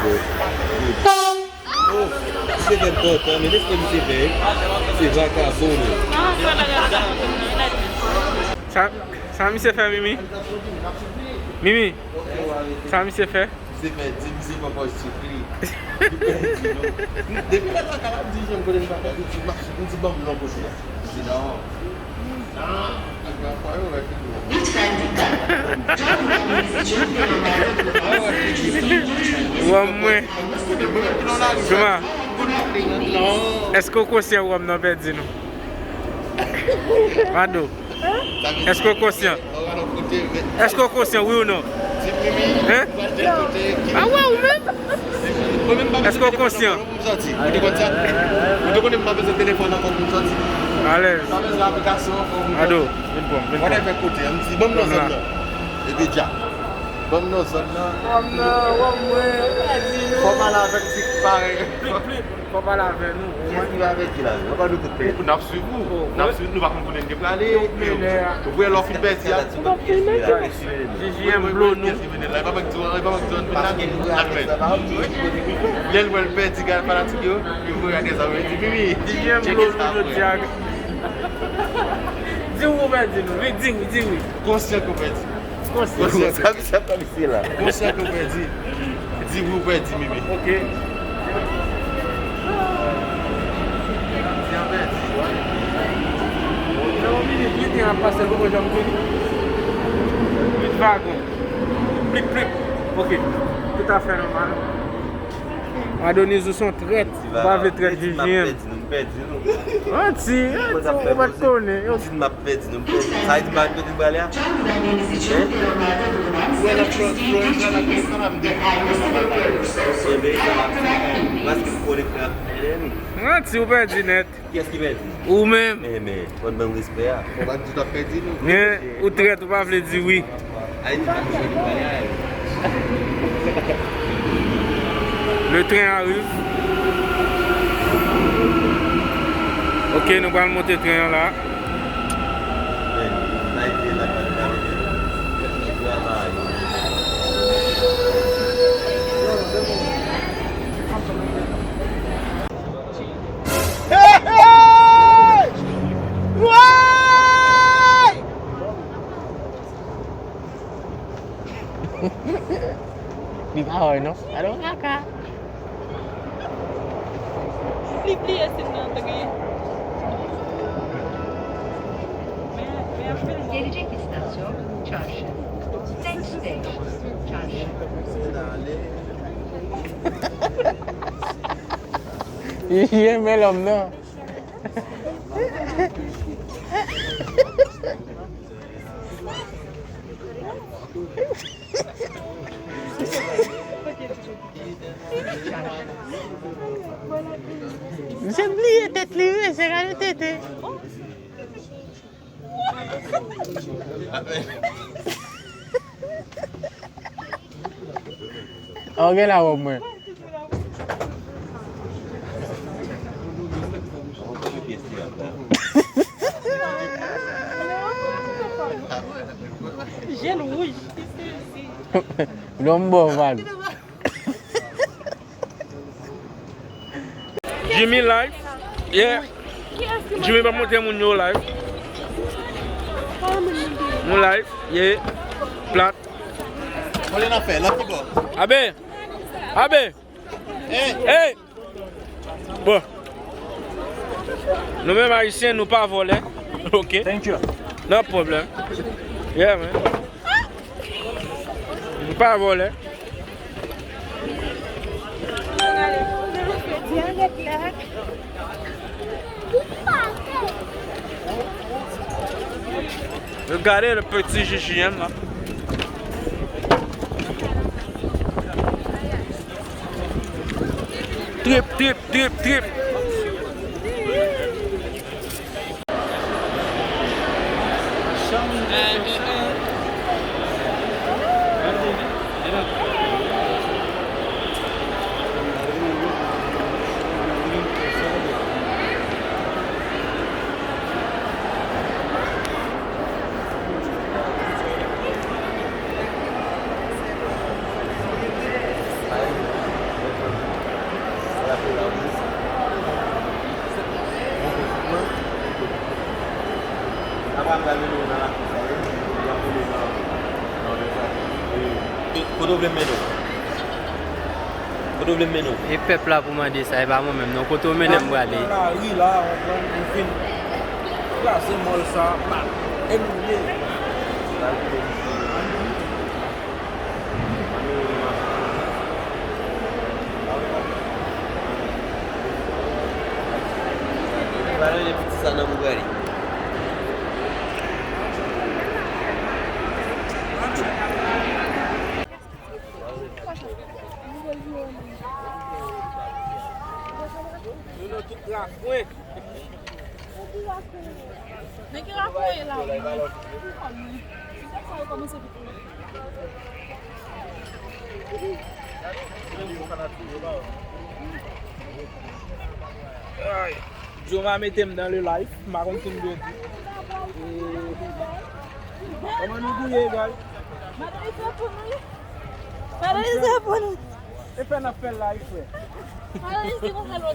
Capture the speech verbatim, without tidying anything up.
Oh, misye fè pantan, men lespri misye fè, se vakabon li. Sa, sa misye fè, Mimi? Mimi, sa misye fè? Misye fè di, misye pran pòz soufri. Li pèdi non. Depi lè sa, kal ap di, jan m konnen m pa pèdi, m di, m ap, m di, ban m non kote a. M di, non. Wòm mwen. Juma, èske w konsyan wòm nan pèdi nou? Mado, èske w konsyan? Èske w konsyan, wi ou non? Hein? A wè, ou menm? Èske w konsyan? Ou te konn sa? Ou te konnen m pa bezwen telefòn ankò pou m sòti. Alèz. M pa bezwen aplikasyon ankò pou m sòti. Ado, vin pran m, vin pran m. Whatever kote, m di, ban m nan zòn nan. Epi dja. Ban m nan zòn nan. Ban m nan, ban m mwen. Fò pale avè m ti parèy. Plit, plit. Fò pale avè nou. Kiyès ki va avèk ki la? Yo pa nou tout pèdi. N ap swiv ou. N ap swiv, nou pa konn kote n te prale. Ou wè lè w fin pèdi a. J J M blow nou. Lè l wè l pèdi, gade fanatik yo, yo voye gade sa, yo di, "Mimi, tcheke sa apre." Di w ou pèdi nou. Wi, di wi, di wi. Konsyan ke w pèdi. Konsyan. Sa misye ap pale isit la. Konsyan ke w pèdi. Di wi ou pèdi, Mimi. Ok. Di an pèdi. Nan yon minit, wi, te ap pase, l poko janm fini. Wi, vagon. Plik, plik. Ok. Toutafè nòmal. Adoniz, ou se yon trèt. Ou pa vle trèt J J M. Pèdi, nou pèdi, nou. Manti, manti, ou pa t konnen. Yo di m ap pèdi, nou pèdi. Sa vle di m pa konn kote m prale a? Hein? Enben, sa va fè. Paske m konnen frè ap fè li. Manti, ou pèdi nèt. Kiyès ki pèdi? Ou menm. Men, men, fò n ban m respè a. Fò pa di w ap pèdi, non. Men, ou trèt, ou pa vle di wi. Ayiti pa bezwen de bagay. Le train arrive. Ok, nou pral monte tren an la. Men, sa e te la ka travay. Travay. Hey, hey! Woy! Li pa wè non. Gade yon kaka. Li bliye si l antre. Men, men anpil moun. Gelecek istasyon Çarşı. Next station Çarşı. Li renmen lòm nan. Misye bliye tèt li, wi, se gade tete. An gen la wè mwen. Je l wouj. Non, m bon, man. Jimmy live. Yeah. Jimmy pa montre moun yo live. Nou live. Yeah. Plat. Kote n ap fè? Nan ki bò? Abe. Abe. Hey. Hey. Bon. Nou menm Ayisyen, nou pa vòlè. Ok. Thank you. No problem. Yeah, man. Nou pa vòlè. Regardez le petit J J M là. Trip, trip, trip, trip. Kote w vle m mennen w? Kote w vle m mennen w? E pèp la pou mande sa, e pa mwen menm non. Kote w mennen m prale? Nan lari la, w konprann, m fin kraze mòl sa, pa, e m vle. Pale de piti sa nan m prale. Yo nan tout rakwen. Men ki rakwen la? Sa yo kòmanse vit. Ay. Joma mete m dans le live, m pa konn ki m dwe di. E, kòman nou touye, guys? Madan Lise pou nou, wi. Madan Lise pou nou. E fè n ap fè live, frè. Madan Lise konn fè lòt.